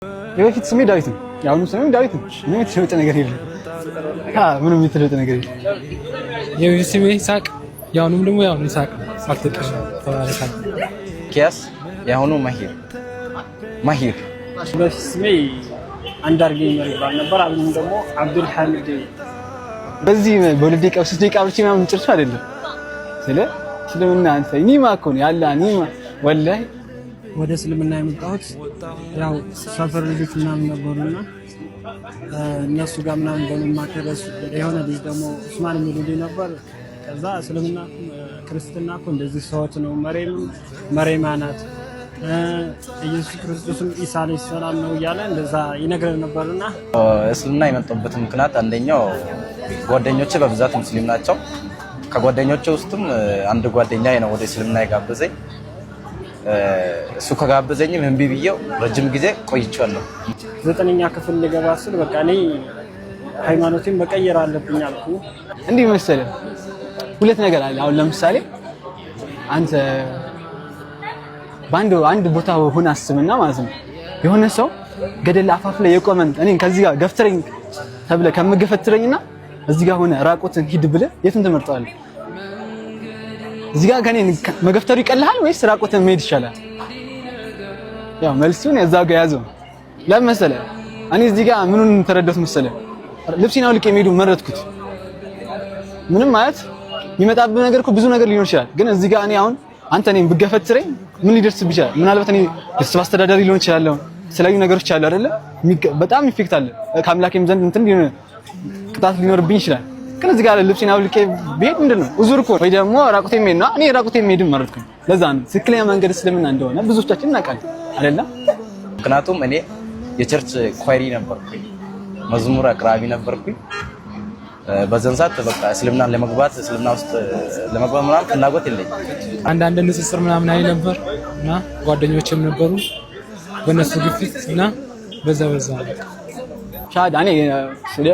የበፊት ስሜ ዳዊት ነው። የአሁኑ ስሜም ዳዊት ነው። ምንም የተለወጠ ነገር የለም። ምንም የተለወጠ ነገር የለም። የበፊት ስሜ ይስሐቅ፣ የአሁኑም ደግሞ ያው ይስሐቅ ነው። አልተቀየረም። ተባረካል። ኪያስ፣ የአሁኑ ማሂር ማሂር። በፊት ስሜ አንዳርጌ ይመር ይባል ነበር። አሁንም ደግሞ አብዱል ሐሚድ። በዚህ በ2 ደቂቃ በ3 ደቂቃ ብቻ ምናምን ጭርሱ አይደለም። ስለ እስልምና አንተ ኒማ እኮ ነው ያለ ኒማ ወላሂ። ወደ እስልምና የመጣሁት ያው ሰፈር ልጆች ምናምን ነበሩና እነሱ ጋር ምናምን በመማከር የሆነ ልጅ ደግሞ ኡስማን የሚሉ ልጅ ነበር። ከዛ እስልምና ክርስትና እኮ እንደዚህ ሰዎች ነው፣ መሬም መሬማ ናት፣ ኢየሱስ ክርስቶስም ኢሳ ዓለይሂ ሰላም ነው እያለ እንደዛ ይነግረን ነበርና። እስልምና የመጣሁበት ምክንያት አንደኛው ጓደኞቼ በብዛት ሙስሊም ናቸው። ከጓደኞቼ ውስጥም አንድ ጓደኛዬ ነው ወደ እስልምና የጋበዘኝ። እሱ ከጋበዘኝም እምቢ ብዬው ረጅም ጊዜ ቆይቻለሁ። 9ኛ ክፍል ልገባ ስል በቃ እኔ ሃይማኖቴን መቀየር አለብኝ አልኩ። እንዲህ መሰለህ፣ ሁለት ነገር አለ። አሁን ለምሳሌ አንተ በአንድ አንድ ቦታ ሆነ አስብና ማለት ነው፣ የሆነ ሰው ገደል አፋፍ ላይ የቆመን እኔን ከዚህ ጋር ገፍትረኝ ተብለህ ከምገፈትረኝና እዚህ ጋር ሆነ ራቁትን ሂድ ብለህ የቱን ትመርጠዋለህ? እዚህ ጋር ከኔ መገፍተሩ ይቀልሃል ወይስ ራቁትን መሄድ ይሻላል? ያው መልሱን እዛው ጋር ያዘው። ለምን መሰለህ? እኔ እዚህ ጋር ምኑን ተረዳሁት መሰለህ? ልብሴን አውልቄ መሄዱ መረጥኩት። ምንም ማለት የሚመጣብህ ነገር እኮ ብዙ ነገር ሊኖር ይችላል። ግን እዚህ ጋር እኔ አሁን አንተ እኔን ብገፈትረኝ ምን ሊደርስብህ ይችላል? ምናልባት እኔ ቤተሰብ አስተዳዳሪ ሊሆን ይችላል። የተለያዩ ነገሮች አሉ አይደለ? በጣም effect አለ። ከአምላኬም ዘንድ እንትን ቅጣት ሊኖርብኝ ይችላል። ግን እዚህ ጋር ልብሴን አውልቄ ብሄድ ምንድን ነው? ኡዙር እኮ ወይ ደግሞ ራቁቴን መሄድ ነው። እኔ ራቁቴን መሄድን መረጥኩኝ። ለዛ ነው ትክክለኛ መንገድ እስልምና እንደሆነ ብዙዎቻችን እናውቃለን አይደለ? ምክንያቱም እኔ የ church choir ነበርኩኝ፣ መዝሙር አቅራቢ ነበርኩኝ። በዛን ሰዓት በቃ እስልምና ለመግባት እስልምና ውስጥ ለመግባት ምናምን ፍላጎት የለኝም። አንዳንድ ንጽጽር ምናምን አይ ነበር እና ጓደኞችም ነበሩ፣ በእነሱ ግፊት እና በዛ በዛ ነው። ሻሃዳ እኔ ስለ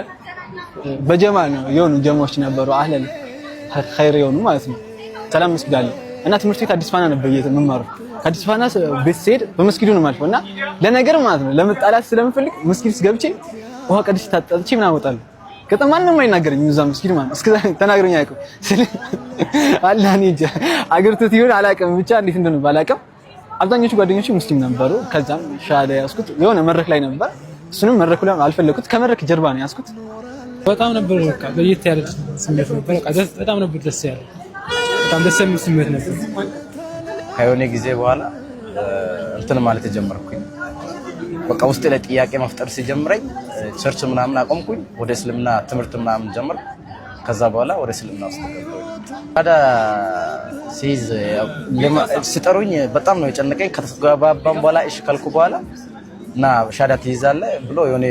በጀማ ነው፣ የሆኑ ጀማዎች ነበሩ፣ አህለል ኸይር የሆኑ ማለት ነው። ሰላም መስጊድ አለ እና ትምህርት ቤት አዲስ ፋና ነበር የምማረው። ከአዲስ ፋና ቤት ስሄድ በመስጊዱ ነው የማልፈው እና ለነገር ማለት ነው ለመጣላት ስለምፈልግ መስጊድ ገብቼ ውሃ ቀድሼ ታጠብቼ ምናምን እወጣለሁ። ከዛ ማንም አይናገረኝም እዛ መስጊድ ማለት ነው። እስከዛ ተናግሮኝ አያውቅም። ስለ አላህ እኔ እንጃ አገርቶት ይሁን አላውቅም፣ ብቻ እንዴት እንደሆነ ባላውቅም አብዛኞቹ ጓደኞቼ ሙስሊም ነበሩ። ከዛም ሻሃዳ ያዝኩት የሆነ መድረክ ላይ ነበር። እሱንም መድረኩ ላይ አልፈለኩት፣ ከመድረክ ጀርባ ነው ያዝኩት። በጣም ነበር በቃ ለየት ያለ ስሜት ነበር። በቃ በጣም ነበር ደስ ያለ፣ በጣም ደስ የሚል ስሜት ነበር። ከየሆነ ጊዜ በኋላ እንትን ማለት ጀመርኩኝ። በቃ ውስጤ ላይ ጥያቄ መፍጠር ሲጀምረኝ church ምናምን አቆምኩኝ። ወደ እስልምና ትምህርት ምናምን ጀመርኩ። ከዛ በኋላ ወደ እስልምና ውስጥ ገባሁ። ታዲያ ሲይዝ ሲጠሩኝ በጣም ነው የጨነቀኝ። ከተግባባን በኋላ እሺ ካልኩ በኋላ እና ሻሃዳ ትይዛለህ ብሎ የሆነ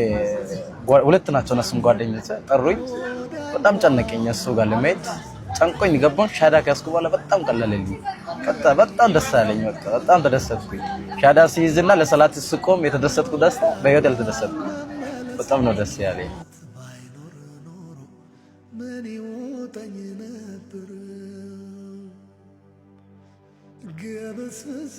ሁለት ናቸው እነሱም ጓደኞቼ ጠሩኝ። በጣም ጨነቀኝ፣ እሱ ጋር ለመሄድ ጨንቆኝ ገባሁ። ሻሃዳ ከያዝኩ በኋላ በጣም ቀለለልኝ። በቃ በጣም ደስ አለኝ። በቃ በጣም ተደሰትኩኝ። ሻሃዳ ሲይዝና ለሰላት ስቆም የተደሰትኩ ደስታ በህይወት ያልተደሰትኩ በጣም ነው ደስ ያለኝ። ምን ይውጠኝ ነበር ግብስብሱ።